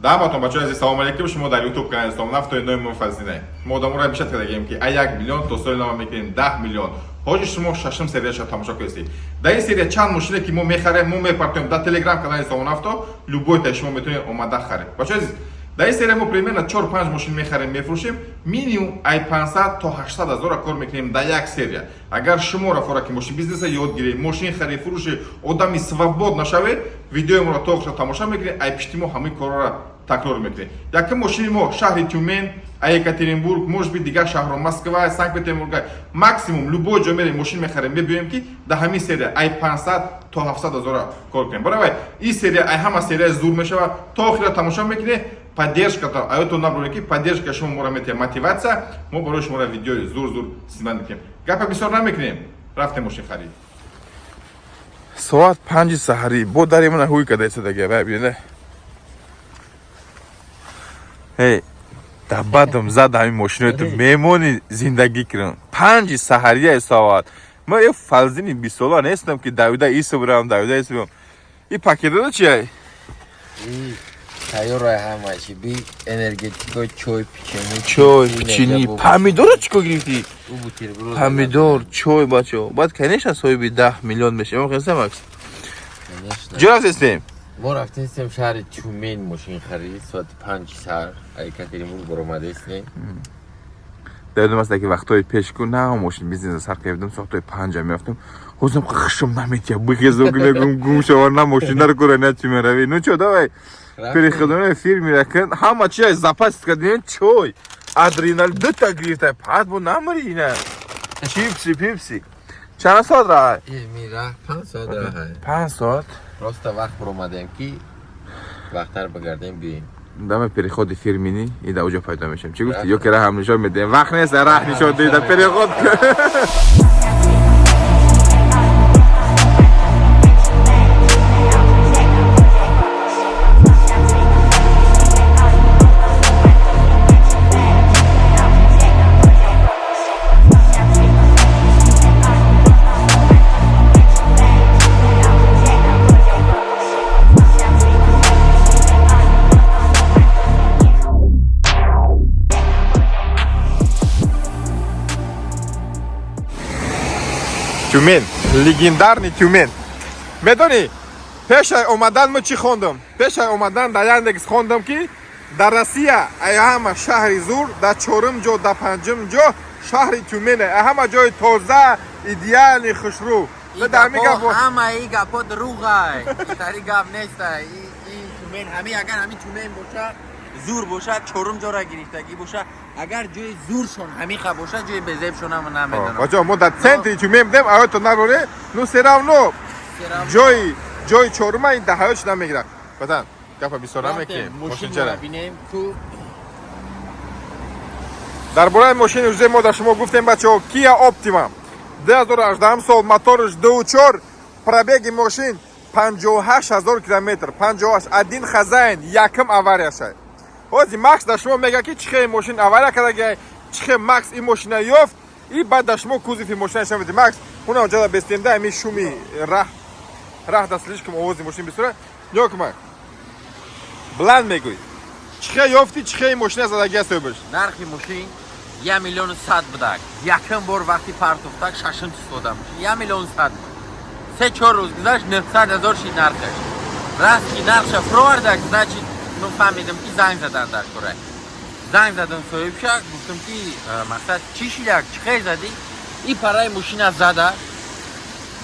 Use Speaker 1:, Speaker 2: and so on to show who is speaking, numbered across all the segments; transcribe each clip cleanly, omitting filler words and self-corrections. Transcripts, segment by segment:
Speaker 1: Даъватон, бачаҳои азиз, салому алейкум. Шумо дар YouTube канали Сомнафтои номи мо Фазлинай. Мо одаморо обещать кардагем, ки а 1 миллион то соли нава мекунем 10 миллион. Ҳоҷи шумо шашум серияша тамошо кардед. Дар ин серия чанд мошине, ки мо мехарем, мо мепартоем дар Телеграм канали Сомнафто, любой та шумо метавонед омада харед. Бачаҳои азиз, дар ин серия мо примерно 4-5 мошин мехарем, мефурӯшем, минимум ай 500 то 800 ҳазора кор мекунем дар як серия. Агар шумо рафора, ки мошин бизнеса ёд гиред, мошин харид, фурӯши, одами свобод нашавед, видеои моро то охира тамошо мекунед, ай пишти мо ҳамаи корҳоро такрор мекунед. Якум мошини мо шаҳри Тюмен, а Екатеринбург, может быть, дигар шаҳрҳо, Москва, Санкт Петербург, максимум любой ҷо мерем, мошин мехарем, мебиёем, ки дар ҳамин серия ай 500 то 700 ҳазора кор кунем. Барои вай ин серия ай ҳама серияи зур мешавад. То охира тамошо мекунед, поддержка то аётон набуред, ки поддержка шумо моро метиҳад мотивация, мо барои шуморо видеои зур зур снимать мекунем. Гапа бисёр намекунем, рафтем мошин харид. Соат 5 саҳарӣ бо дари мана ҳуй карда истодагия, бай бинеда. Эй, дабадам зад ҳамин мошинои ту, мемони зиндагӣ кунам. 5 саҳария соат. Ма як фалзини 20 сола нестам, ки давида исо бирам, давида исо бирам. И пакетада чия?
Speaker 2: Тайёрай ҳама чи, би энергетико, чой, печени.
Speaker 1: Чой, печени, помидора чӣ кор гирифтӣ?
Speaker 2: У бутерброд.
Speaker 1: Помидор, чой, бачо. Баъд, конечно, соҳиби 10 миллион мешавем. Хеста, Макс?
Speaker 2: Конечно.
Speaker 1: Ҷо рафтестем?
Speaker 2: Мо рафтестем шаҳри Тюмен мошин харид, соати 5 сар Екатеринбург баромадестем.
Speaker 1: Дадум аст, ки вақтҳои пеш ку на мошин бизнеса сар кардам, соатҳои 5 мерафтам. Ҳозирам хушум наметия, бихезо, мегум, гум шава, на мошинаро кора, на чи мерави. Ну чо, давай переходной фирме кун, ҳама чи запас кардем, чой, адреналин дута гирифта, пад бо намри ина. Чипси, пипси. Чанд соат раҳ?
Speaker 2: Мира 5 соат раҳ.
Speaker 1: 5 соат.
Speaker 2: Просто вақт баромадем, ки вақттар бигардем, биёем.
Speaker 1: Дама переходи фирмини и да уҷо пайдо мешавем. Чӣ гуфтӣ? Ё ки раҳам нишон медиҳем? Вақт нест, раҳ нишон диҳ, да переход. Тюмен, легендарный Тюмен. Медонӣ, пешай омадан мо чӣ хондам? Пешай омадан дар Яндекс хондам, ки дар Россия ай ҳама шаҳри зур дар чорум ҷо, дар панҷум ҷо шаҳри Тюмене. Ай ҳама ҷои тоза, идеальный, хушрӯ. Дар ҳамин гап
Speaker 2: Ҳама и гапо дурӯғай, тари гап нестай. И Тюмен ҳами, агар ҳами Тюмен боша, зур боша, чорум ҷора гирифтагӣ боша, агар ҷои зуршон ҳамиха боша, ҷои безебшон ҳама намедонам.
Speaker 1: Бачаҳо, мо дар центри Тюмен будем, аёто нароре, ну всё равно ҷои чорума ин дар ҳаёт шуда мегирад. Бадан гапа бисёр намекунем. Мошинчара
Speaker 2: бинем ку.
Speaker 1: Дар бораи мошини рӯзе мо дар шумо гуфтем, бачаҳо, Kia Optima 2018 сол, моторш 2.4, пробеги мошин 58 ҳазор километр, 58, один хозяин, якм аварияшай. Ҳози Макс дар шумо мега, ки чӣ хел мошин авария кардагай, чӣ хел Макс ин мошина ёфт, и баъд дар шумо кузови мошина нишон медиҳ. Макс, уна оҷада бестемда, ами шуми раҳ да слишком овози мошин бисёра. Нигоҳ кун, Макс, баланд мегӯй, чӣ хел ёфтӣ, чӣ хел мошина задагӣ аст соҳибаш?
Speaker 2: Нархи мошин 1 миллиону 100 будак. Якм бор вақти партофтак, шашум числода, мошин 1 миллиону 100 буд. 3-4 рӯз гузашт, 900 000 шид нархаш. Раст ки нархша фуровардак, значит, ну, фаҳмидам, ки занг задан дар кора. Занг задам соҳибша, гуфтам, ки мақсад чӣ шиляк, чӣ хел задӣ? И параи мошина зада,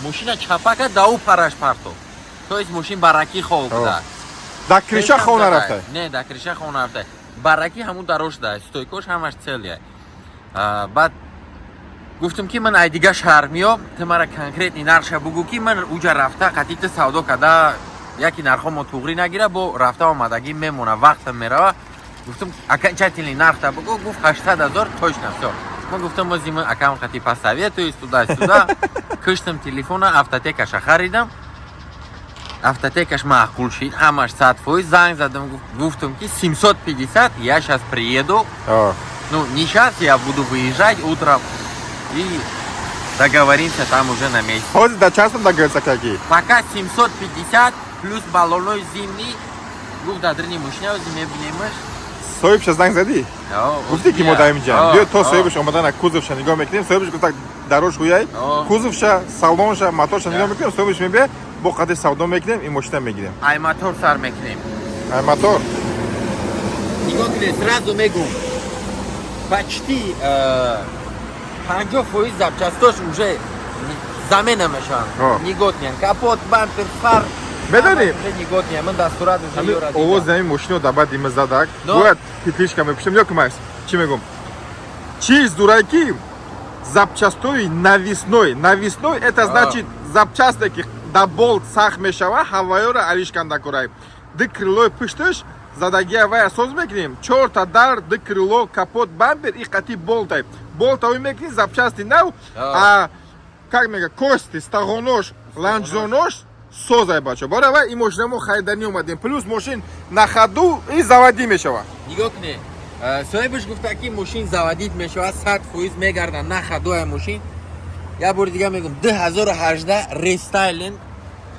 Speaker 2: мошина чапака да ӯ параш партофт, то есть мошин баракӣ хоб буда.
Speaker 1: Дар крыша хов нарафта?
Speaker 2: Не, дар крыша хов нарафта, баракӣ ҳамун дарош да, стойкош ҳамаш целия. Баъд гуфтам, ки ман ай дига шаҳр миём, ту мара конкретный нархша бугӯ, ки ман уҷа рафта қатъи ту савдо карда, яки нархҳо мо туғрӣ нагира, бо рафта омадагӣ мемона, вақтам мерава. Гуфтам, окончательный нархта бугӯ. Гуфт, 800 000 точно, всё. Ман гуфтам, ози ман акам қати посоветуюсь, туда-сюда, киштам телефона, автотекаша харидам. Автотекаш маъқул шид, ҳамаш 100%. Занг задам, гуфтам, ки 750, я сейчас приеду, ну, не сейчас, я буду выезжать утром, и договоримся там уже на месте.
Speaker 1: Ҳозир дар чанд сум договориться кардӣ?
Speaker 2: Пока 750, плюс баллонои зимний. Гуфт, дар даруни мошина, ози мебинемаш.
Speaker 1: Соҳибша занг задӣ? Гуфтӣ, ки мо дар инҷа биё, то соҳибаш омадана кузовша нигоҳ мекунем. Соҳибаш гуфта, дарош ҳуяй, кузовша, салонша, моторша нигоҳ мекунем. Соҳибаш мебия, бо қади савдо мекунем и мошина мегирем.
Speaker 2: Ай мотор сар мекунем.
Speaker 1: Ай мотор.
Speaker 2: Нигоҳ кунед, сразу мегум, почти 50% запчастош уже замена мешаванд, негодный капот, бампер, фар.
Speaker 1: Медонӣ?
Speaker 2: Уже негодный. Ман дастурат уже ёра.
Speaker 1: Овози ҳамин мошино дар баъди ма задак, бояд петличка мепӯшам ё ки макс чӣ мегум, чиз дураки, запчастои навесной. Навесной — это значит запчасте, ки да болт сахт мешава, ҳаваёро алишканда курай. Ды крылои пушташ задагия, вая соз мекунем. Чорта дар, ды крыло, капот, бампер и қати болтай болтаой мекунем, запчасти нав. А как мега, кости стағонош, ланҷзонош созай, бачо. Бора вай ин мошина мо хариданӣ омадем, плюс мошин на ходу и заводить мешава.
Speaker 2: Нигоҳ кунед, соҳибаш гуфта, ки мошин заводить мешавад, 100% мегарда, на ходуя мошин. Як бори дига мегум, 2018 рестайлинг,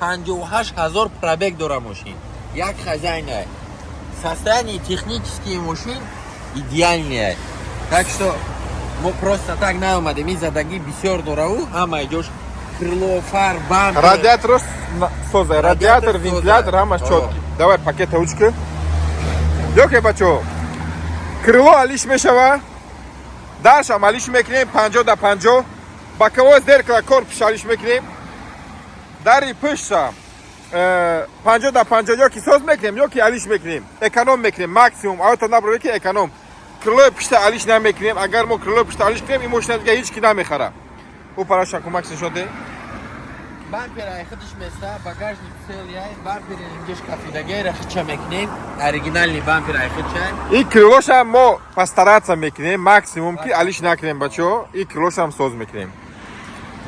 Speaker 2: 58 ҳазор пробег дора мошин, як хозяина. Состояние технический мошин идеальное, так что мо просто так наомадем. Ин задагӣ бисёр дораву ҳамаи ҷош, крыло, фар, бампер.
Speaker 1: Радиатор созай, радиатор, вентилятор, ҳамаш чёткий. Давай пакета учка ёке, бачо. Крыло алиш мешава, даршам алиш мекунем 50 да 50, боковой зеркало, корпус алиш мекунем, дари пушта 50 да 50 ё ки соз мекунем, ё ки алиш мекунем, эконом мекунем максимум. Авто наброре, ки эконом. Крылои пушта алиш намекунем. Агар мо крылои пушта алиш кунем, ин мошина дига ҳеҷ ки намехара. Ӯ параша кӯмак нишон де.
Speaker 2: Бампер ай худиш места, багажник целый, бампер инҷаш кафидагайра хича мекунем, оригинальный бампер ай хича.
Speaker 1: И крылошам мо постараться мекунем максимум, ки алиш накунем, бачо. И крылошам соз мекунем,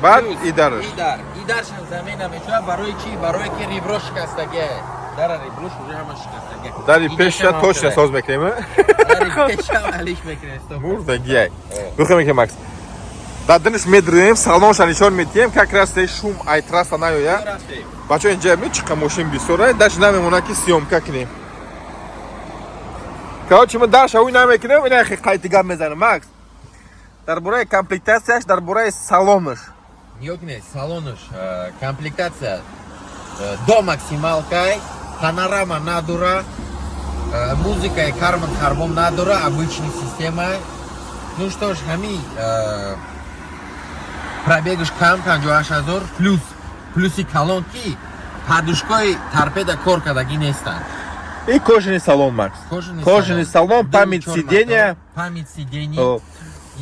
Speaker 1: баъд и дараш.
Speaker 2: Идар, идаршам замена мешава. Барои чӣ? Барои ки ребро шикастагия, дара реброш уже ҳама шикастагия.
Speaker 1: Дари пеша точно соз мекунем.
Speaker 2: Дари пешам алиш мекунем.
Speaker 1: Мурдагиай бихоем ки макс дар динаш медроем, салонша нишон медиҳем, как раз те шум ай трасса наёя. Бачо, инҷа ми чиқа мошин бисёра, даже намемонад, ки съёмка кунем. Короче, мо дарша уй намекунем, ина қайти гап мезанем, макс, дар бораи комплектацияш, дар бораи салонаш.
Speaker 2: Нигоҳ кунед, салонаш, комплектация до максималкай, панорама надора, музыкаи Харман Кардон надора, обычный система. Ну что ж, ҳами пробегаш кам, 58 ҳазор. Плюс, плюси калон, ки подушкои торпеда кор кардагӣ нестанд.
Speaker 1: И кожаный салон, макс. Кожаный салон, память сидения.
Speaker 2: Память сидений.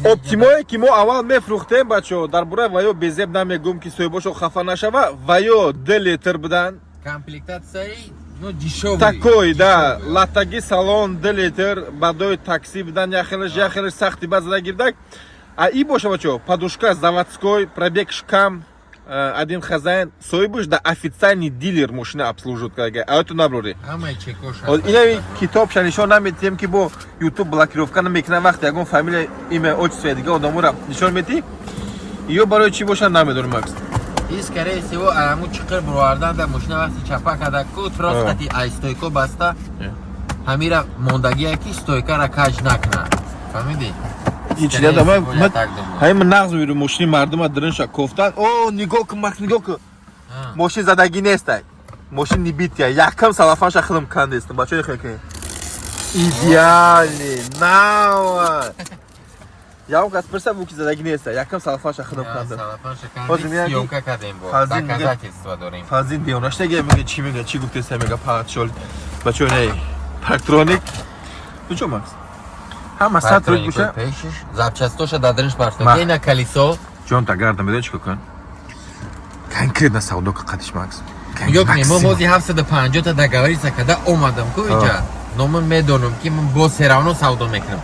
Speaker 1: Оптимое, ки мо аввал мефрӯхтем, бачо, дар бораи ваё безеб намегӯм, ки соҳибошо хафа нашава. Ваё 2 литр будан.
Speaker 2: Комплектацияи, ну, дешевый.
Speaker 1: Такой да, латаги салон, 2 литр, бадои такси будан, яхелаш, яхелаш сахти ба задаги будак. А и боша, бачо, подушка заводской, пробег кам, один хозяин, соҳибаш да официальный дилер мошина обслуживает кардага. А это наброри.
Speaker 2: Ҳамаи чекош.
Speaker 1: Инави китобша нишон наметиҳем, ки бо ютуб блокировка намекунам. Вақте ягон фамилия, имя, отчество дига одаморо нишон метиҳ, ё барои чӣ бошад, намедонам, макс.
Speaker 2: И скорее всего аяму чиқир бировардан да мошина, вақти чапа када ку трос қати ай стойко баста, ҳамира мондагия, ки стойкара каҷ накунад, фаҳмидӣ?
Speaker 1: Ҳамин нағз мебинам, мошини мардума дринша кофтан. О, нигоҳ кун, макс, нигоҳ кун, мошин задагӣ нестай, мошин небития, якам салафанша худам кандестам, бачаҳо, хел идеальный нава. Ягон кас пирса, бу ки задагӣ неста, якам салафанша худам кандам.
Speaker 2: Съёмка кардем, бо доказательства дорем.
Speaker 1: Фазин девонаш нега, мега, чӣ мега, чӣ гуфтеста, мега, паҳатшол. Бачаҳо, не, парктроник. Ну чо, макс, ҳама сад рӯз буша.
Speaker 2: Пешиш запчастоша дадринш партоф, ина колесо.
Speaker 1: Ҷон, тагарда медони чӣ кун? Конкретно савдо қадиш, макс.
Speaker 2: Нигоҳ кунед, мо мози 750 та договориться карда омадам ку инҷа, но ман медонам, ки ман боз всё равно савдо мекунам.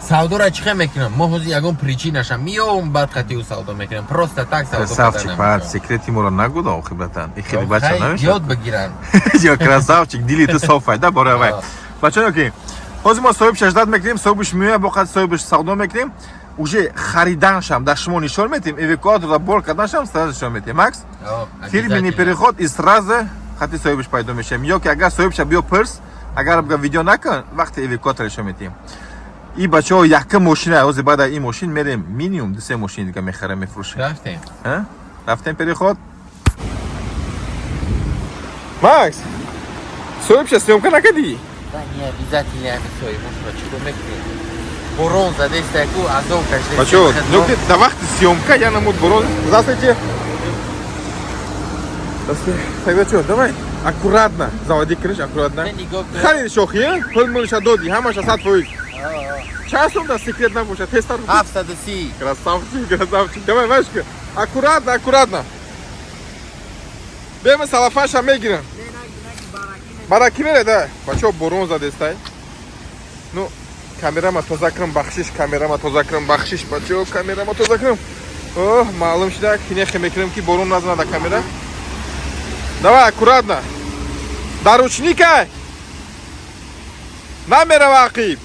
Speaker 2: Савдора чӣ хел мекунам? Мо ҳозир ягон причинаша меёвам, баъд қати ӯ савдо мекунам. Просто так савдо.
Speaker 1: Красавчик, баъд секрети моро нагуда охи, братан, и хеле бача намешавад.
Speaker 2: Ёд бигиранд.
Speaker 1: Ё красавчик, дили ту софай да бораи вай. Бачаё, ки ҳозир мо соҳибша ждать мекунем, соҳибаш меояд, бо қад соҳибаш савдо мекунем. Уже хариданшам дар шумо нишон метиҳем, эвакуаторда бор карданшам сразу нишон метиҳем, макс. Фирменный переход, и сразу хати соҳибаш пайдо мешавем, ё ки агар соҳибша биё пирс. Агар бга видео накун, вақти эвакуаторишо метиҳем. И бачаҳо, якум мошина, ҳозир баъд аз ин мошин мерем, минимум ду се мошин дига мехарем, мефурӯшем.
Speaker 2: Рафтем.
Speaker 1: А? Рафтем, переход. Макс, соҳибша съёмка накардӣ?
Speaker 2: Да не обязательно ами соҳибошро чико мекунем? Борон задестаяку, азоб кашида.
Speaker 1: Бачаҳо, ну да, вақти съёмка я намуд борон. Здравствуйте. Здравствуйте. Так, бачаҳо, давай аккуратно. Заводи крыш, аккуратно.
Speaker 2: Нигоҳ кун.
Speaker 1: Хари шохи, пул мулша доди, ҳамаша 100%. Чанд сум да, секрет набоша, тезтар.
Speaker 2: 730.
Speaker 1: Красавчик, красавчик. Давай, Вашка. Аккуратно, аккуратно. Бема салафаша мегирам. Бараки мере, да. Бачаҳо, борон задестай. Ну, камерама тоза кунам, бахшиш, камерама тоза кунам, бахшиш, бачаҳо, камерама тоза кунам. Оҳ, маълум шуда, кинехе мекунам, ки борон назанада камера. Давай, аккуратно. Дар ручникай. Намерава ақиб.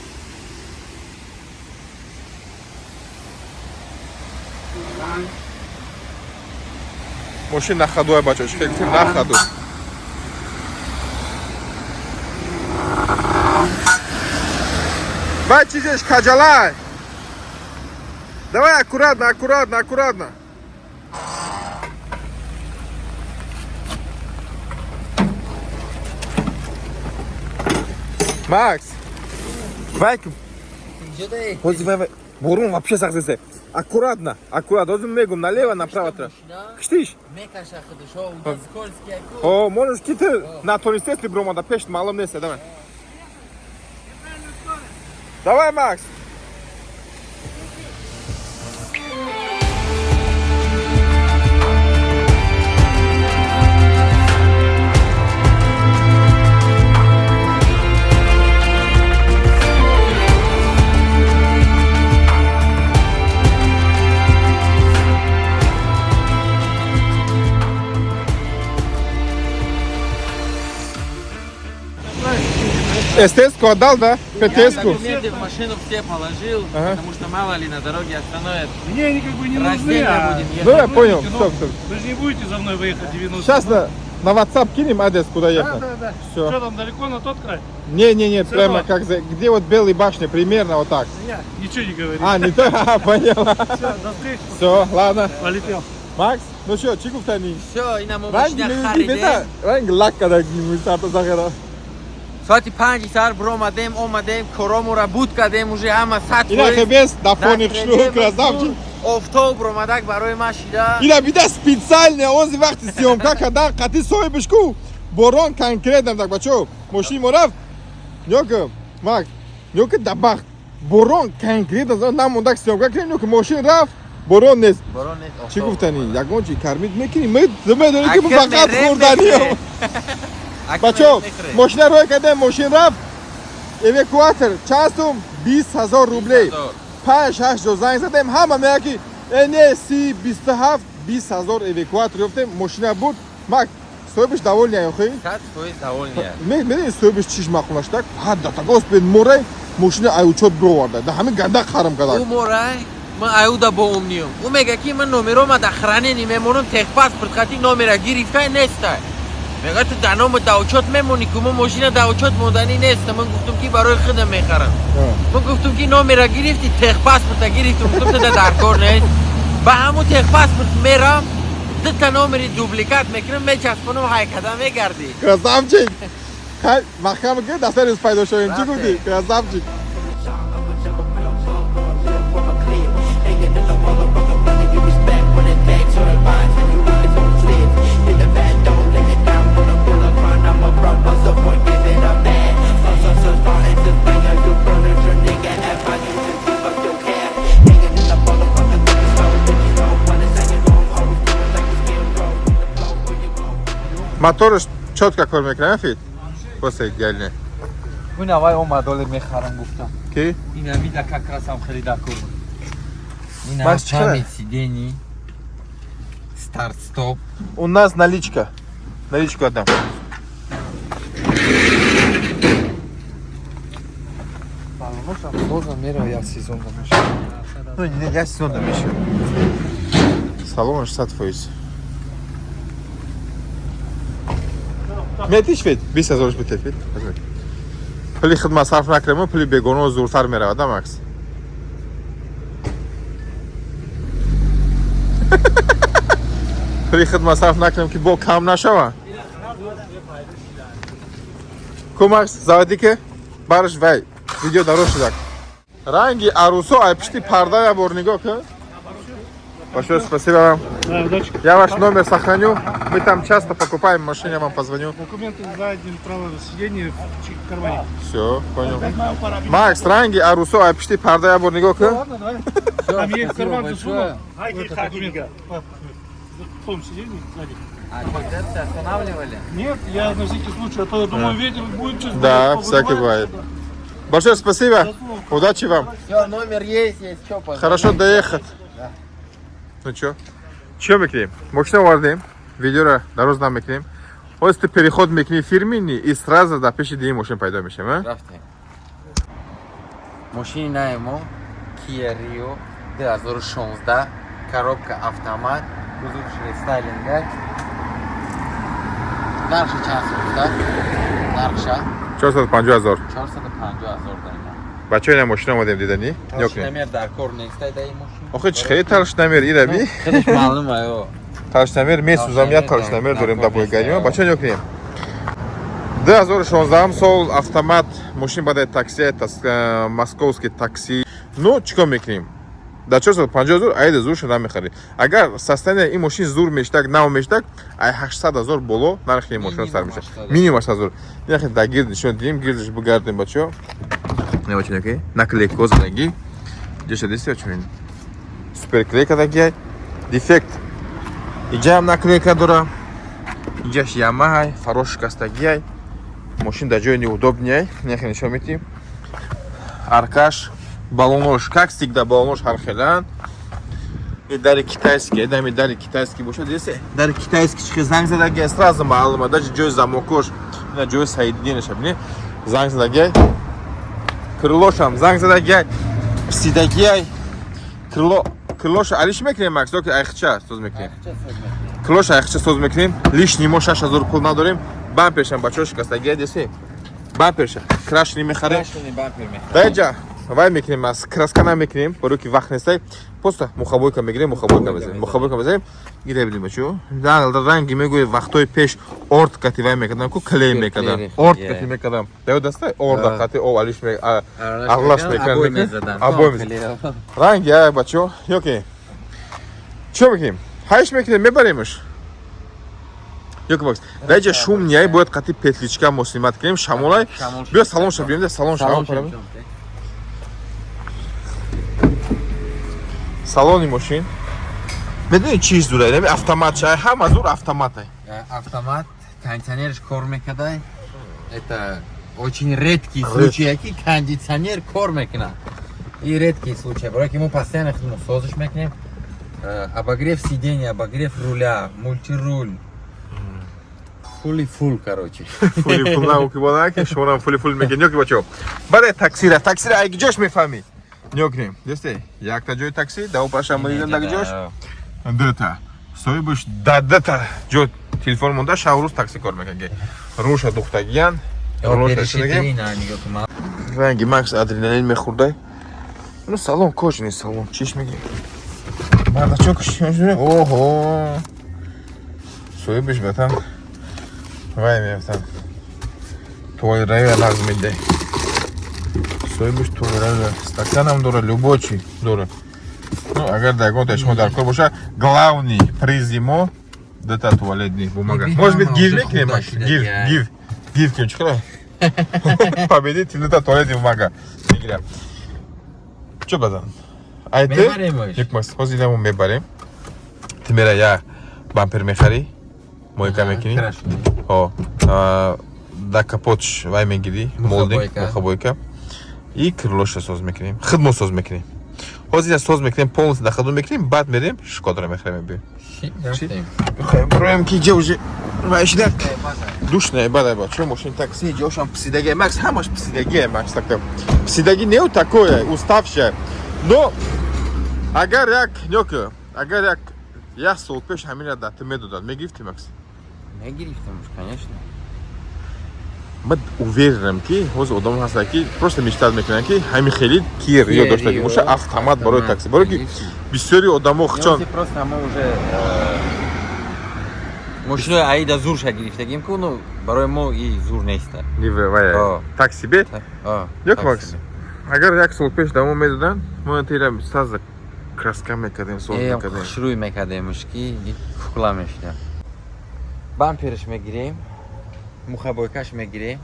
Speaker 1: Мошин на ходу, ай, бачаҳо, чӣ гуфтем, на ходу. Вай, чизеш каҷалай. Давай аккуратно, аккуратно, аккуратно. Макс, вай, ҳозир вай, вай, борон вообще сахт зесе. Аккуратно, аккуратно. Ҳозир мегум налево, направо тра. Киштиш?
Speaker 2: Мекаша худашо, уҷа скользкий яку.
Speaker 1: О, можешь ки ту натонистеси биромада, пеш маълум нест. Давай. Давай, Макс. СТС-ку отдал, да? ПТС-ку?
Speaker 2: Документы в машину все положил,
Speaker 1: Ага.
Speaker 2: потому что мало ли на дороге остановят.
Speaker 3: Мне они как бы не нужны,
Speaker 2: Раздельно
Speaker 3: а
Speaker 2: будем ехать.
Speaker 1: Ну, я понял.
Speaker 3: Ну,
Speaker 1: Стоп, стоп.
Speaker 3: Вы же не будете за мной выехать 90.
Speaker 1: Сейчас на WhatsApp кинем адрес, куда
Speaker 3: Да,
Speaker 1: ехать.
Speaker 3: да.
Speaker 1: Всё.
Speaker 3: Что там, далеко на тот край?
Speaker 1: Не-не-не,
Speaker 3: Всё
Speaker 1: прямо
Speaker 3: равно.
Speaker 1: как за... Где вот белые башни, примерно вот так.
Speaker 3: Я ничего не говори.
Speaker 1: А, не то, а, понял.
Speaker 3: Все, до встречи.
Speaker 1: Все, ладно.
Speaker 3: Полетел.
Speaker 1: Макс, ну что, чӣ гуфтанӣ?
Speaker 2: Всё, ина мо
Speaker 1: Ранг
Speaker 2: мошина
Speaker 1: мегӣ,
Speaker 2: харидем.
Speaker 1: бета, ранг лак кадаги мусата захара.
Speaker 2: Соати 5 сар биромадем, омадем, коромура буд кардем, уже ҳама 100
Speaker 1: Ина хебес да фони хушрӯ, красавчик.
Speaker 2: Офтоб ромадак барои ма шида.
Speaker 1: Ина бида специально ози вақти съёмка кардан қати соҳибиш ку борон конкретно так, бачо, мошини мо рафт. Нёка, Макс, нёка, да бахт борон конкретно намондак съёмка кунем, нёка, мошин рафт, борон нест.
Speaker 2: Борон нест.
Speaker 1: Чӣ гуфтанӣ? Ягон чи кармид мекунӣ? Медонӣ ки
Speaker 2: Акр
Speaker 1: фақат
Speaker 2: мерем,
Speaker 1: хӯрданиё. Бачо, мошина рой кардем, мошин рафт. Эвакуатор чанд сум? 20 000 рублей. Панҷ шаш ҷо занг задем, ҳама мега ки не, 30, 27, 20 000 эвакуатор ёфтем, мошина буд. Мак, соҳибиш довольный охи?
Speaker 2: 100% довольный.
Speaker 1: Медонӣ, соҳибиш чиш маъқулаш так? Ҳадда так оспед морай, мошина ай учёт бироварда. Да ҳамин ганда харам
Speaker 2: Ӯ
Speaker 1: кадак.
Speaker 2: морай, ман аюда бо умниём. Ӯ мега ки ман номерома да хранение мемонам, техпаспорт хати номера гирифтай нестай. Мега ту да нома да учёт мемонӣ ку, мо мошина да учёт монданӣ нест. Ман гуфтам ки барои худам мехарам. Ман гуфтам ки номера гирифти, техпаспорта гирифтам, гуфтам ту да даркор нест. Ба ҳамун техпаспорт мерам, дута номери дубликат мекунам, мечаспонам, ҳайкада мегардӣ.
Speaker 1: Красавчик. Хай, маҳкам ки дастари рӯз пайдо шавем. Чӣ
Speaker 2: Рафтем.
Speaker 1: гуфтӣ? Красавчик. Моторш чётко кор мекунад, фит? Просто идеально.
Speaker 4: Ин авай омад, оле мехарам гуфтам.
Speaker 1: Ки?
Speaker 4: Ин ҳамида как раз ҳам хеле дакор буд.
Speaker 2: Ин
Speaker 1: Маш, чӣ?
Speaker 2: память сидений, старт стоп.
Speaker 1: У нас наличка. Наличку отдам.
Speaker 4: Бозам мера як сезон намешава.
Speaker 1: Ну, не, я сезон намешав. Салон 60 фоиз. Метиш фит? 20 000 битет фит? Пули хидмат сарф накунем, пули бегоно зуртар меравад, да, Макс? Пули хидмат сарф накунем, ки бо кам нашава. Ку, Макс, заводи ки барш вай видео дароз шудак. Ранги арусо ай пишти парда я бор нигоҳ ки. Большое спасибо вам.
Speaker 3: Да, удачи.
Speaker 1: Я ваш номер сохраню. Мы там часто покупаем машины, я вам позвоню.
Speaker 3: Документы сзади, право сиденье в кармане.
Speaker 1: Все, понял. Макс, ранги арусо ай пишти парда я бор нигоҳ ки.
Speaker 3: Ладно, давай. Там я их в
Speaker 4: Спасибо
Speaker 3: карман засунул.
Speaker 4: большое.
Speaker 3: Это документы. В том сиденье сзади.
Speaker 4: А что, останавливали?
Speaker 3: Нет, я на всякий случай, а то я думаю, ветер будет сейчас.
Speaker 1: Да,
Speaker 3: будет,
Speaker 1: всякое
Speaker 3: повыдувает
Speaker 1: бывает.
Speaker 3: что-то.
Speaker 1: Большое спасибо. Удачи вам.
Speaker 4: Все, номер есть, есть, что, позвони.
Speaker 1: Хорошо доехать. Ну чё? Чё мекунем? Мошина овардем, видеоро дароз намекунем. Ҳозир ту переход мекунӣ фирмини и сразу дар пеши дини мошин пайдо мешем, а?
Speaker 2: Рафтем. Мошини наи мо Kia Rio 2016, коробка автомат, кузов рестайлинга. Нархи чанд сӯхта? Нархша
Speaker 1: 450 ҳазор.
Speaker 2: 450 ҳазор дайна.
Speaker 1: Бачаҳо, ина мошина омадем диданӣ. Нигоҳ кунем.
Speaker 2: Толшинамер дар кор неста дай мошин.
Speaker 1: Охи, чӣ хеле талшнамер ираби?
Speaker 2: Худаш маълум аё.
Speaker 1: Талшнамер месӯзам, як талшнамер дорем дар бойгарима. Бачаҳо, нигоҳ кунем. 2016 сол, автомат, мошин бадаи такси, московский такси. Ну, чӣ кор мекунем? Дар 450 ҳазор айда зурша намехарӣ. Агар состояние ин мошин зур мештак, нав мештак, ай 800 ҳазор боло нархи ин мошин сар мешавад.
Speaker 2: Минимум
Speaker 1: Минимум 800 ҳазор. Яхе дар гирд нишон дидем, гирдаш бигардем, бачаҳо. Не, бачаҳо, нигоҳ кунед. Наклейко задаги. Ҷоша дисти, бачаҳо? Суперклейка дагиай. Дефект. Иҷаам наклейка дора. Иҷаш Ямаҳай, фарош шикастагиай. Мошин дар ҷои неудобный. Нехе нишон медиҳем. Аркаш, балонош, как всегда, балонош ҳархеланд. И дари китайский, дами дари китайский бошад, десе? Дари китайский чихе занг задагиай, сразу маълума, даже ҷои замокош, ина ҷои соединенияша бини, занг задагиай. Крылошам занг задагиай, псидагиай. Крыло, крылоша алиш мекунем, Макс, ки айхча соз мекунем. Крылоша айхча соз мекунем. Лишний мо 6000 пул надорем. Бампершам, бачаҳо, шикастагиай, десе? Бамперша крашеный мехарем.
Speaker 2: Крашеный бампер мехарем.
Speaker 1: Даҷа вай мекунем, аз краска намекунем, барои ки вақт нестай. Просто мухобойка мегирем, мухобойка мезанем, мухобойка мезанем. Гида бинем, бачаҳо. Ранги мегӯи вақтҳои пеш орд кати вай мекардам ку, клей мекардам.
Speaker 2: Клей,
Speaker 1: Орд
Speaker 2: yeah.
Speaker 1: кати мекардам. Даё дастай орда қати об алиш ме
Speaker 2: Аралаш
Speaker 1: аралаш мекардам.
Speaker 2: Обой мезадан.
Speaker 1: Обой мезадан. Ранги ай, бачаҳо, ёки. Чӣ мекунем? Ҳайш мекунем, мебаремш. Ёки, Макс. Даҷа шум ниай, бояд қати петличка муслимат кунем, шамолай.
Speaker 2: Шамол.
Speaker 1: Биё салон ша биём, салон ша.
Speaker 2: Салон.
Speaker 1: Салони мошин. Медонӣ чӣ зур ай? Автомат чай, ҳама зур автомат ай.
Speaker 2: Автомат, кондиционерш кор мекардай. Это очень редкий случай, ки кондиционер кор мекунад. И редкий случай, барои ки мо постоянно худмо созиш мекунем. Обогрев сиденья, обогрев руля, мультируль. Фули фул, короче.
Speaker 1: Фули фул на ки бона ки шуморам фули фул мегӯ. Нёки, бачаҳо. Баъде таксира, таксира ай ҷош мефаҳмӣ. Нёк кунем. Десте, якта ҷои такси, даво паша мадидан даг ҷош. Дута. Соҳибаш да дута ҷо телефон монда, шаб рӯз такси кор мекунад. Рӯша духтагиян. Рӯша шудаги. Ранги Макс адреналин мехӯрдай. Ну, салон кожаный салон, чиш мегӣ? Бардачок оҳо. Соҳибаш батан вай меафтан. Туалетравия нағз медиҳай. Соҳибаш туалетравия стаканам дора, любой чи дора. Ну, агар дар ягон шумо дар кор боша, главный призи мо дута туалетный бумага. Может быть, гив мекунем, Макс? Гив, гив. Гив кунем, чӣ кара? Победитель дута туалетный бумага мегирам. Чё бадан? Ай ты?
Speaker 2: Мебаремаш.
Speaker 1: Як Макс, ҳозир инамо мебарем. Ту мера я бампер мехарӣ, мойка мекунӣ. Ҳо, да капотш вай мегирӣ, молдинг,
Speaker 2: Мухобойка.
Speaker 1: мухобойка. И крылоша соз мекунем. Хидмо соз мекунем. Ҳозир ина соз мекунем, полностью дахаду мекунем, баъд мерем Шкодара мехарем, мебиём. Мехоҳем ки ҷа уже вай шидак. Душная бада ба. Чо мошин такси ҷошам псидаги, Макс, ҳамаш псидаги, Макс, такта. Псидаги не такое, уставшая. Но агар як нёка, агар як сол пеш ҳамина да ту медодад, мегирифти, Макс?
Speaker 2: Мегирифтем, конечно.
Speaker 1: Ман уверенам, ки ҳозир одам ҳастанд, ки просто мечтать мекунанд, ки ҳамин хели Kia Rio доштагӣ боша, автомат барои такси, барои ки бисёри одамо хчон.
Speaker 2: Просто мо уже мошинои аида зурша гирифтагим ку, ну, барои мо и зур неста.
Speaker 1: Такси бе як макс, агар як сол пеш дамо медоданд, мо тира саза краска мекардем, соз мекардем.
Speaker 2: Хушрӯй мекардемш, ки кукла мешуда. Бамперш мегирем, мухобойкаш мегирем,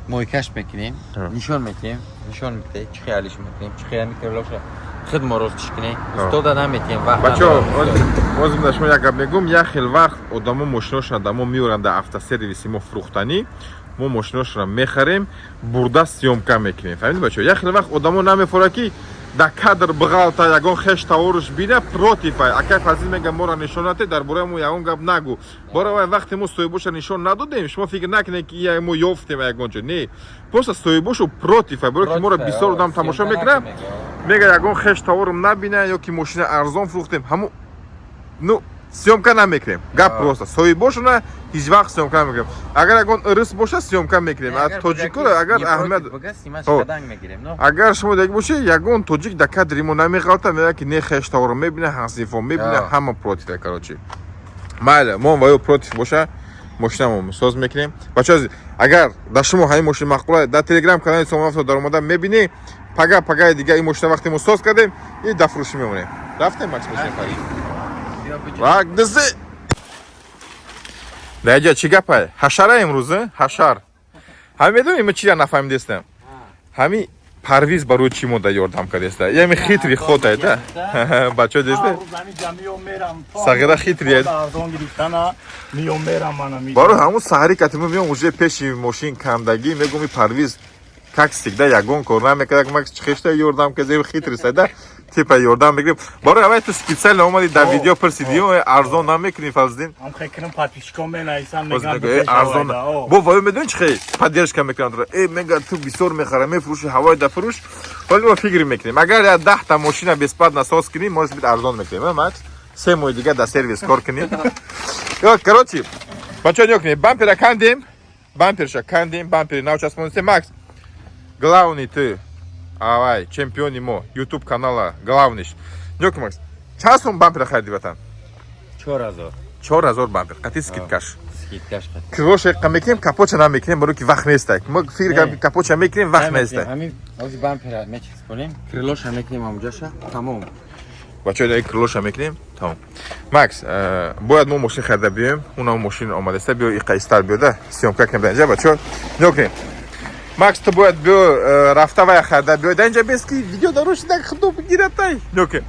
Speaker 2: мойкаш мекунем, нишон метиҳем, нишон метиҳем, чӣ хиялиш мекунем, чӣ хияли крылоша худ мо ростиш кунем, устода наметиҳем вақт.
Speaker 1: Бачаҳо, ҳозир дар шумо як гап мегӯм. Як хел вақт одамо мошиношона дамо меоранд дар автосервиси мо фурӯхтанӣ, мо мошиношонро мехарем, бурда съёмка мекунем, фаҳмидӣ, бачаҳо? Як хел вақт одамо намефорад, ки дар кадр биғалта, ягон хеш таворуш бина, против ай. Акай Фазил мега, моро нишон нате, дар бораи мо ягон гап нагӯ. Бора вай вақте мо соҳибоша нишон надодем, шумо фикр накунед, ки ия мо ёфтем ягон ҷо. Не, просто соҳибошу против ай, барои ки моро бисёр одам тамошо мекунад, мега, ягон хеш таворум набина ё ки мошина арзон фурӯхтем. Ҳамун, ну, съёмка намекунем, гап просто соҳибошона ҳеҷ вақт съёмка намекунем. Агар ягон ирис боша, съёмка мекунем, а тоҷикоро агар аҳамият. Агар шумо дег бошед, ягон тоҷик дар кадри мо намеғалта, мега, ки не, хеш таворо мебина, ҳасифо мебина, ҳама против. Короче, майли, мо ва ё против боша, мошинамо соз мекунем. Бачаҳо, агар дар шумо ҳамин мошин маъқула, дар телеграм канали Сомон даромада мебинӣ. Пага, пагаи дига ин мошина вақте мо соз кардем и дар фурӯшӣ мемонем. Рафтем, Макс, мошина харид. Вак дизи. Даҷа чӣ гапай? Ҳашара имрӯз, ҳашар. Ҳами медонӣ, ма чира нафаҳмидестам? Ҳами Парвиз барои чӣ мо да ёрдам кардеста? Ями хитри ходай да. Бачо десте? Сағира хитри. Барои ҳамун саҳари катимо меом, уже пеши мошин кандагӣ, мегум, и Парвиз как всегда ягон кор намекард, макс хешта ёрдам казем, хитри сайда, типа ёрдам мегирем. Барои аввал ту специально омадӣ, дар видео пурсидӣ, арзон намекунӣ, Фазлиддин? Арзон бо ваё медонӣ чӣ хел поддержка мекунанд? Э, мега, ту бисёр мехара, мефурӯши, ҳавои да фурӯш. Вале мо фикр мекунем, агар я 10-та мошина бесплатно соз кунӣ, может быть, арзон мекунем. Макс, 3 моҳи дига дар сервис кор кунӣ. Короче, бачаҳо, нигоҳ кунед, бампера кандем, бамперша кандем, бампери нав часпонистем. Макс, главный ты, авай, чемпиони мо, ютуб канала главныйш. Нигоҳ кун, Макс, чанд сум бампера хариди, ватан?
Speaker 2: 4000.
Speaker 1: 4000 бампер қати скидкаш.
Speaker 2: Скидкаш.
Speaker 1: Крылоша қа мекунем, капотша намекунем, барои ки вақт нестай. Мо фикр кардем, ки капотша мекунем, вақт нестай.
Speaker 2: Ҳамин ҳозир бампера мечаспонем, крылоша мекунем, ҳамуҷаша тамом.
Speaker 1: Бачаҳо, крылоша мекунем, тамом. Макс, бояд мо мошин харида биёем, унам мошин омадаста, биё, иқа истар биёда, съёмка кунем дар инҷа. Бачаҳо, нигоҳ кунем, Макс, ту бояд биё, рафта вая харида биёй, дар инҷа бес, ки видео дарошида худо бигиратай. Нигоҳ кун,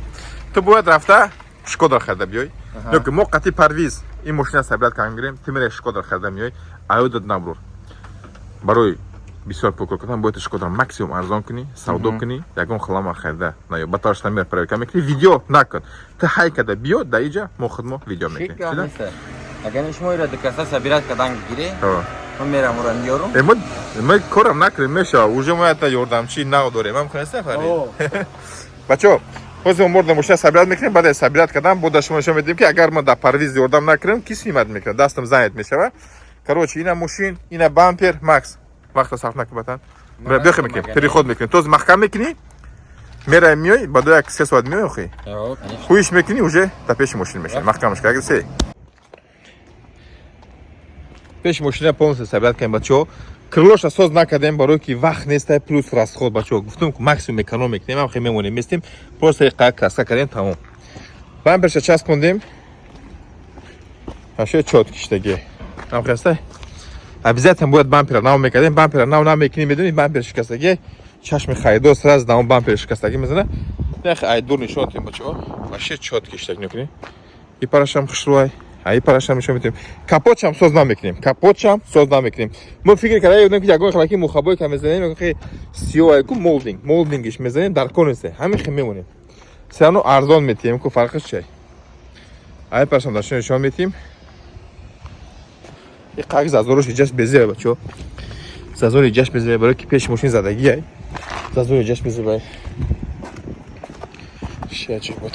Speaker 1: ту бояд рафта Шкода харида биёй. Нигоҳ кун, мо қати Парвиз ин мошина собирать кардем, гирем, ту мераи Шкода харида миёй, аёдат набрур. Барои бисёр пул кор кардан бояд Шкода максимум арзон кунӣ, савдо кунӣ, ягон хлама харида наё, ба тавраш намер проверка мекунӣ, видео накун. Ту ҳай када биё, дар иҷа мо худмо видео мекунем.
Speaker 2: Агар шумо ира дукаса собирать кардан гире, ман мерам, ура миёрум.
Speaker 1: Э, мо корам накунем, мешава, уже мо ята ёрдамчии нав дорем, ам кунеста, Фарид? Бачаҳо, ҳозир мо морда мошина собирать мекунем, баъд аз собирать кардан бо да шумо нишон медиҳем, ки агар мо дар Парвиз ёрдам накунем, ки снимать мекунад, дастам занят мешава. Короче, ина мошин, ина бампер. Макс, вақта сарф накун, батан. Бехе мекунем, переход мекунем, тоз маҳкам мекунӣ, мераем, миёй, баъд як 3 соат миёй, охи хуиш мекунӣ, уже дар пеши мошин мешавӣ, маҳкамаш кар. Се пеши мошина полностью собирать кардем, бачаҳо. Крылоша соз накардем, барое ки вақт нестай, плюс расход. Бачаҳо, гуфтем, максимум эконом мекунем, ам хе мемонем, местем, просто қа краска кардем, тамом. Бамперша часпондем, аше чёт киштаги ам хестай. Обязательно бояд бампера нав мекардем, бампера нав намекунем, медонӣ, бампер шикастаги, чашми харидор сразу даон бампер шикастагӣ мезана. Нах айдур нишон тем, бачаҳо, вообще чёт киштаг мекунем. И парашам хушрӯай, аи парашам нишон метем. Капотшам соз намекунем, капотшам соз намекунем. Мо фикр карда будем, ки ягон хелаки мухабой ка мезанем, ягон хе сиёҳ ку молдинг, молдингиш мезанем, дар кор нест, ҳамин хе мемонем. Всё равно арзон метиҳем ку, фарқиш чай? Ай парашам дашон нишон метиҳем. И қак зазорош иҷаш безеба, бачаҳо, зазори иҷаш безеба, барои ки пеши мошин задагӣ, ай зазори иҷаш безеба. Шиячи буд.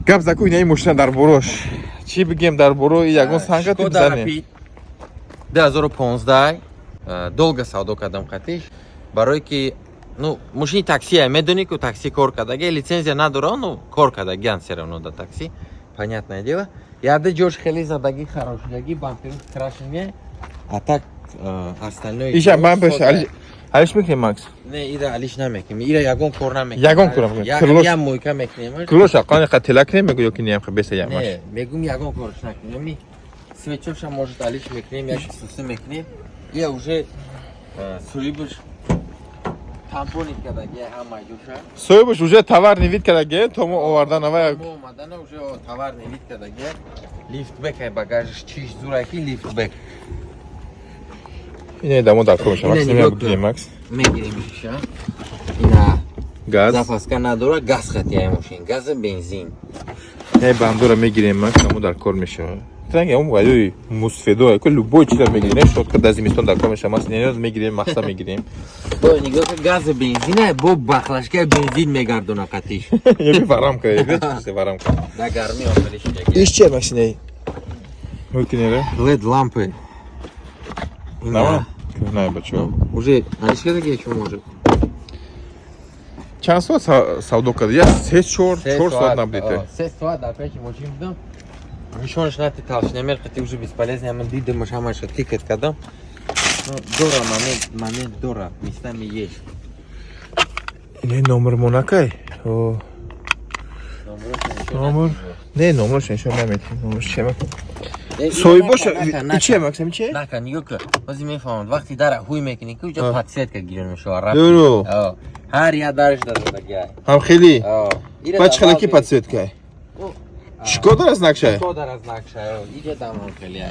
Speaker 1: Гап заку, инаи мошина дар борош чӣ бигем? Дар боро ягон санга
Speaker 2: Шкода
Speaker 1: бизанем.
Speaker 2: Rapid 2015, долго савдо кардам қатиш, барое ки, ну, мошини таксия, медонӣ ку, такси кор кардаги, лицензия надора, ну, кор кардагиан все равно да такси, понятное дело. Яде ҷош хеле задаги, хорошидаги, бамперу крашене, а так остальное.
Speaker 1: Иша бамперш алиш мекунем, Макс?
Speaker 2: Не, ира алиш намекунем, ира ягон кор намекунем.
Speaker 1: Ягон кор намекунем.
Speaker 2: Я мойка мекунем.
Speaker 1: Крылош қани қа тела кунем, мегӯ, ё ки неам беса ямаш?
Speaker 2: Не, мегум, ягон корш накунем. Ми свечоша, может, алиш мекунем, як сусы мекунем. Я уже соҳибаш тампонит кардаги ҳама ҷоша.
Speaker 1: Соҳибаш уже товарный вид кардаги, то мо овардан ава.
Speaker 2: Мо омадана уже товарный вид кардаги. Лифтбек ай, багажиш чиш зураки лифтбек.
Speaker 1: Ине дамо дар кор меша,
Speaker 2: Ине
Speaker 1: Макс.
Speaker 2: нигоҳ
Speaker 1: Немеам
Speaker 2: кун.
Speaker 1: бигирем, Макс.
Speaker 2: Мегирем шиша. Ина
Speaker 1: Газ.
Speaker 2: Запаска надора, газ хати ай мошин, газа бензин.
Speaker 1: Не, бандура мегирем, Макс, дамо дар кор мешава. Танги ам валюи мусфедо, ко любой чиза мегирем, шотка дар зимистон дар кор меша, Макс, не мегирем, мақса мегирем.
Speaker 2: Бо нигоҳ кун, газа бензин ай, бо баклажкаи бензин мегардона қатиш.
Speaker 1: Ё варамка, ё чизе варамка.
Speaker 2: Да гарми охири шидаги.
Speaker 1: Иш че, Макс, не? Мукинере?
Speaker 2: Лед лампы.
Speaker 1: Нама? Не, бачо.
Speaker 2: Уже алиш кардаги чо может?
Speaker 1: Чанд соат савдо карди? Я се, чор соат набудите.
Speaker 2: 3 соат дар пеши мошин будам. Нишонаш нати, толщиномер қати уже бесполезно, ман дидамаш, ҳамаша тикет кардам. Ну, дора момент, момент дора, местами есть.
Speaker 1: Не, номер монакай. О, номер. Не, номерш нишон наметим. Номерш чема? Соҳибоша и че, Макс, ами че?
Speaker 2: Нака, нигоҳ кун. Ҳозир мефаҳмам. Вақти дара ҳуй мекунӣ, ки уҷа подсветка гирён мешавад.
Speaker 1: Дуру.
Speaker 2: Ҳар як дараш дадодаги.
Speaker 1: Ҳам хели.
Speaker 2: Ира
Speaker 1: Ба чӣ хелаки подсветка? Чикор дорад знакшай?
Speaker 2: Чикор дорад знакшай? Иҷа дамон хели.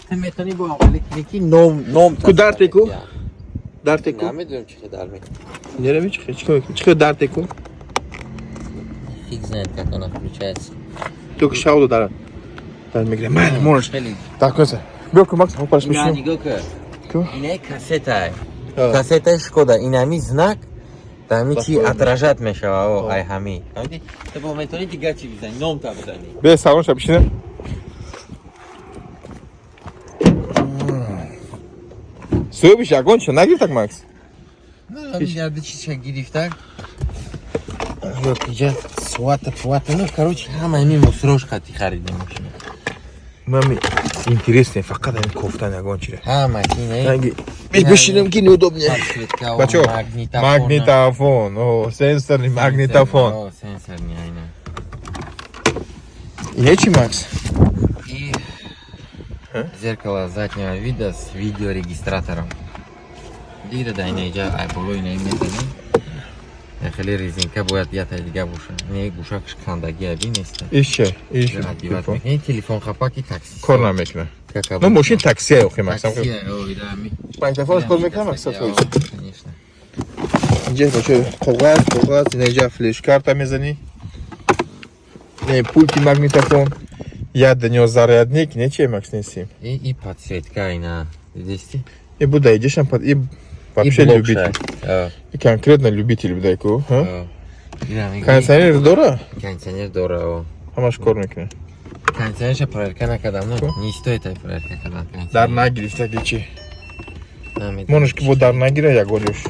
Speaker 2: Ту метавонӣ бо хеле кунӣ, ки ном ном.
Speaker 1: Ку дар теку? Дар теку?
Speaker 2: Намедонам чӣ хел дар мекунӣ.
Speaker 1: Нерами чӣ хел? Чикор мекунӣ? Чӣ хел дар теку?
Speaker 2: Фиг знает, как она включается.
Speaker 1: Ту ки шавду дар. Дар мегирем. Майли, можеш.
Speaker 2: Хеле.
Speaker 1: Дар кунса. Биё ку, Макс, ҳопараш
Speaker 2: Ина
Speaker 1: мешинем.
Speaker 2: нигоҳ кун.
Speaker 1: Ку?
Speaker 2: Ина кассета. Кассетаи Шкода. Инами знак дар чи отражать мешава, ай ҳами. Фаҳмидӣ? Ту бо метавонӣ дигар чӣ бизанӣ, ном та бизанӣ.
Speaker 1: Бе салонша бишинем. Соҳибиш ягон чиз нагирифтак, Макс?
Speaker 2: Ҳамин чизша гирифтак. Ёк, иҷа суата пуата, ну, короче, ҳама ҳамин мусрош қати харидем мошина.
Speaker 1: Мами интересне фақат ҳамин кофтан ягон чиз.
Speaker 2: Ҳама ки не.
Speaker 1: Ранги бишинем ки неудобне.
Speaker 2: Подсветка,
Speaker 1: Бачо,
Speaker 2: магнитофон.
Speaker 1: Магнитофон, о, сенсорный магнитофон.
Speaker 2: О, сенсорный, айна.
Speaker 1: Ине чи, Макс?
Speaker 2: И зеркало заднего вида с видеорегистратором. Дида да ина иҷа ай боло ина мезанем. Хеле резинка бояд ята дига боша. Не, гӯшакш кандаги аби неста.
Speaker 1: Иш че? Иш
Speaker 2: Одевать мекунӣ телефон хапаки такси.
Speaker 1: Кор намекунад.
Speaker 2: Как
Speaker 1: Ну,
Speaker 2: обычно.
Speaker 1: мошин таксия охи, Макс.
Speaker 2: Такси, о, да, ми.
Speaker 1: Магнитофон кор мекунад, Макс?
Speaker 2: Конечно.
Speaker 1: Инҷа бачо коғаз, коғаз, ина иҷа флеш-карта мезанӣ. Не, пульти магнитофон. Я днё зарядник, не че, Макс, несим.
Speaker 2: И подсветка ина. Видите?
Speaker 1: И буда иҷашам под и вообще
Speaker 2: И блок
Speaker 1: любитель.
Speaker 2: шай.
Speaker 1: И конкретно любитель будай ку, ҳа?
Speaker 2: О, ира мегӯӣ.
Speaker 1: Кондиционер дора?
Speaker 2: Кондиционер дора, о.
Speaker 1: Ҳамаш кор мекунад.
Speaker 2: Кондиционерша проверка накардам, ну, не стоит ай проверка кардан.
Speaker 1: Дар нагирифтаги чи?
Speaker 2: Намедонам.
Speaker 1: Монаш ки бо дар нагира ягон ҷош.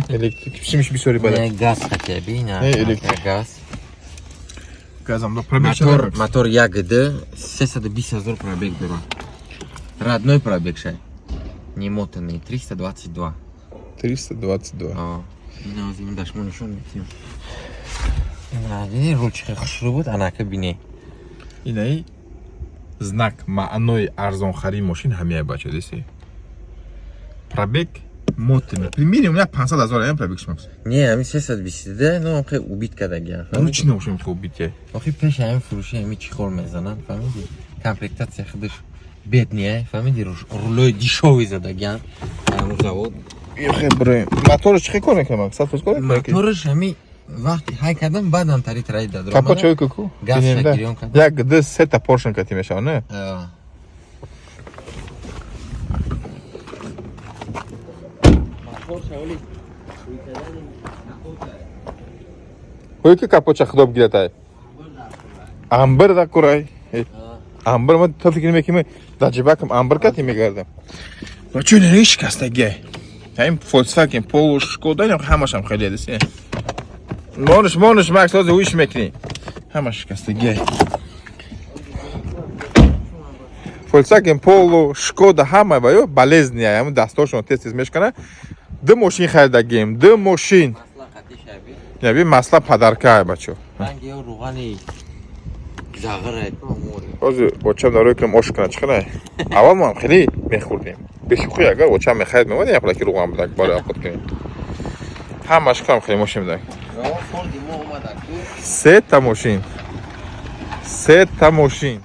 Speaker 1: Электрик симиш бисёри бада.
Speaker 2: Не, газ хотя бы, на.
Speaker 1: Не, электрик.
Speaker 2: Газ.
Speaker 1: Газам до.
Speaker 2: Мотор, мотор ягд 320 ҳазор пробег дора. Родной пробег шай. Не мотанный, 322.
Speaker 1: 322.
Speaker 2: О, ина озим дашмо нишон метим. Ина, диди ручка хушрӯ буд, анака бине.
Speaker 1: Инаи знак маънои арзонхарии мошин ҳамияй, бача, диси. Пробег мотанный. Минимум як 500 ҳазор ям пробег шумакс.
Speaker 2: Не, ами 322, ну, охи убит кардагиан.
Speaker 1: Ну чӣ набошем хуб бите?
Speaker 2: Охи пеш ҳамин фурӯши ҳами чӣ хор мезананд, фаҳмиди? Комплектация худаш бедния, фаҳмиди? Рулои дешёвый задагиан. Ҳамун завод.
Speaker 1: Ехе бре. Моторш чӣ кор мекунад, Макс? 100% кор мекунад?
Speaker 2: Мотораш ҳами вақти ҳай кардам, баъдам тари тараи дадро.
Speaker 1: Капот чой куку?
Speaker 2: Газ
Speaker 1: Бинем, да.
Speaker 2: шагирён кард.
Speaker 1: Як, ду, сета поршен кати мешава, не? Ҳое ки капотша худо бигиратай. Амбир да курай. Амбир ма то фикр мекунем, дар ҷибакам амбир кати мегардам. Бачо, не шикастагиай. Ҳамин Volkswagen Polo, Шкода, инам ҳамашам хеле диси. Монш, монш, Макс, ҳозир уиш мекунӣ. Ҳама шикастагиай. Volkswagen Polo, Шкода ҳама ва ё болезни, ҳамин дастошон тез тез мешкана. Ду мошин харидагием, ду мошин.
Speaker 2: Масла қати шаби.
Speaker 1: Яби масла подарка, бачо.
Speaker 2: Ранги ё руғани зағира ку мори.
Speaker 1: Ҳозир бочам дарои кунам, ош кунад, чӣ қадар? Аввал мо ҳам хеле мехӯрдем. Бешӯхӣ, агар очам мехарид, меомадем, як пулаки руған будак барои овқот кунем. Ҳамаш кунам, хеле мошин будак.
Speaker 2: Форди мо омада ку.
Speaker 1: Сета мошин. Сета мошин.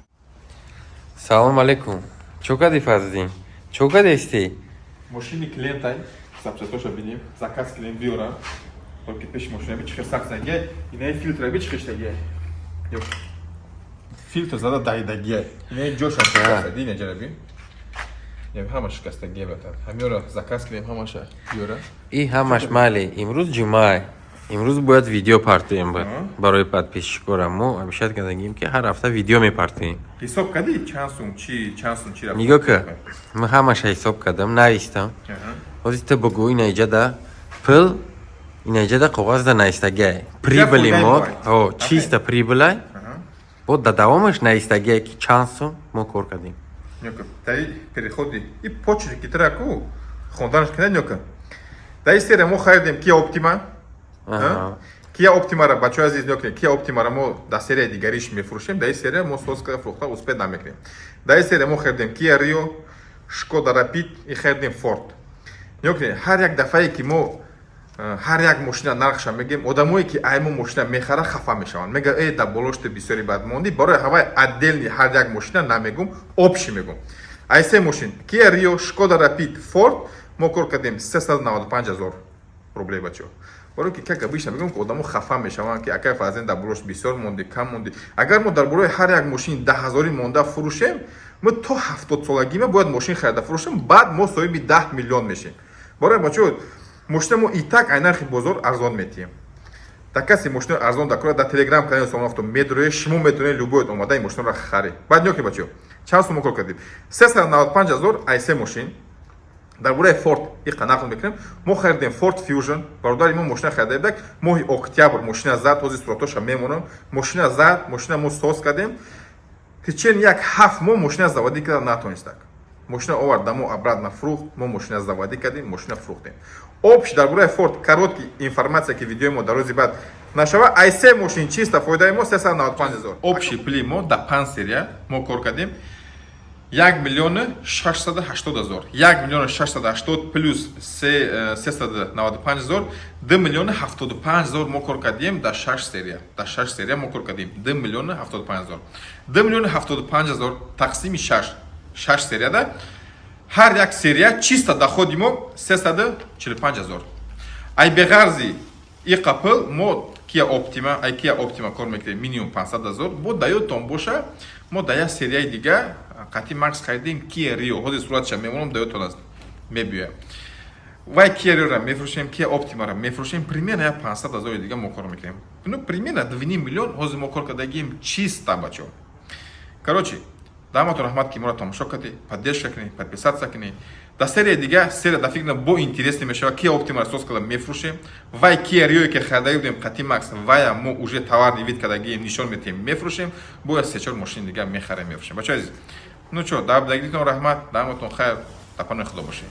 Speaker 2: Салом алейкум. Чо кади, Фазлиддин? Чо кадести?
Speaker 1: Мошини клиентай, запчастоша бинем, заказ клиент биёрам. Только пеши мошина би чихе сахт загия, инаи филтра би чихе штагия. Ёк. Филтр зада даидагия. Инаи ҷоша шикаста, дина ҷараби. Ям ҳама шикастагия батар. Ҳамёра заказ клиент ҳамаша биёра.
Speaker 2: И ҳамаш майли. Имрӯз ҷумъа. Имрӯз бояд видео партоем барои подписчикора. Мо обещать кардагим, ки ҳар ҳафта видео мепартоем.
Speaker 1: Ҳисоб кардӣ, чанд сум чи, чанд сум чи рафт?
Speaker 2: Нигоҳ ка. Ман ҳамаша ҳисоб кардам, навистам. Ҳозир ту бугӯ, инаиҷада пул, инаиҷада коғазда наистагиай. Прибыли мо, ҳо, чисто прибылай. Бо да давомаш наистагиай, ки чанд сум мо кор кардем.
Speaker 1: Нёка, даи переходи и почерки ки тра ку хонданаш кина, нёка. Даи серия мо харидем Kia Optima. Kia Optima-ра, бачаҳои азиз, нёка, Kia Optima-ра мо дар серияи дигариш мефурӯшем, даи серия мо соз карда фурӯхта успеть намекунем. Даи серия мо харидем Kia Rio, Шкода Rapid и харидем Ford. Нёка, ҳар як дафъае ки мо ҳар як мошина нархша мегем, одамое ки ай мо мошина мехара, хафа мешаванд, мега: «Э, дар болошти бисёри бад мондӣ». Барои ҳавай отдельный ҳар як мошина намегум, общий мегум. Ай се мошин, Kia Rio, Шкода Rapid, Ford, мо кор кардем 395 ҳазор рублей, бачаҳо. Барои ки, как обычно мегӯм, ки одамо хафа мешаванд, ки акай Фазлин, дар болош бисёр монди, кам монди. Агар мо дар бораи ҳар як мошин 10 ҳазорӣ монда фурӯшем, мо то 70-солагима бояд мошин харида фурӯшем, баъд мо соҳиби 10 миллион мешем. Барои, бачаҳо, мошина мо и так ай нархи бозор арзон метиҳем. Дар касе мошинаи арзон дар кора, дар телеграм канали Сомон Авто медроед, шумо метавонед любоет омада ин мошинаро харед. Баъд нёки, бачаҳо, чанд сум мо кор кардем? 395 ҳазор ай се мошин. Дар бораи Форд иқа нақл мекунем. Мо харидем Форд Fusion. Бародари мо мошина харида будак, моҳи октябр мошина зад. Ҳозир суратоша мемонам. Мошина зад, мошина мо соз кардем. Течени як 7 моҳ мошина заводить карда натонистак. Мошина овард дамо, обратно фрухт. Мо мошина заводить кардем, мошина фрухтем. Общий дар бораи Форд короткий информация, ки видеои мо дар рӯзи баъд нашава. Ай се мошин чисто фоидаи мо 395 ҳазор. Общий пули мо дар панҷ серия мо кор кардем 1 680 000. 1 680 плюс 395 000, 2 075 000 мо кор кардем дар шаш серия. Дар шаш серия мо кор кардем 2 075 000. 2 075 000 тақсими шаш, шаш серияда ҳар як серия чисто доходи мо 345 ҳазор. Ай беғарзи иқа пул мо Kia Optima, ай Kia Optima кор мекунем минимум 500 ҳазор. Бо даёдтон боша, мо дар як серияи дига қатъи Макс харидем Kia Rio. Ҳозир суратша мемонам, даёдтон аст, мебиёям. Вай Kia Rio-ра мефурӯшем, Kia Optima-ра мефурӯшем, примерно як 500 ҳазори дига мо кор мекунем. Ну, примерно 2 миллион ҳозир мо кор кардагием чисто, бачо. Короче, даҳматон раҳмат, ки моро тамошо кардед, поддержка кунед, подписаться кунед. Дар серияи дига, серия дар фикр бо интересный мешавад. Kia Optima соз карда мефурӯшем. Вай Kia Rio, ки харидаги будем қати Макс, вая мо уже товарный вид кардагием, нишон метиҳем, мефурӯшем. Бояд се-чор мошини дига мехарем, мефурӯшем. Бачаҳои азиз, ну чо, дар будагитон раҳмат, даҳматон хайр, дар паноҳи Худо бошед.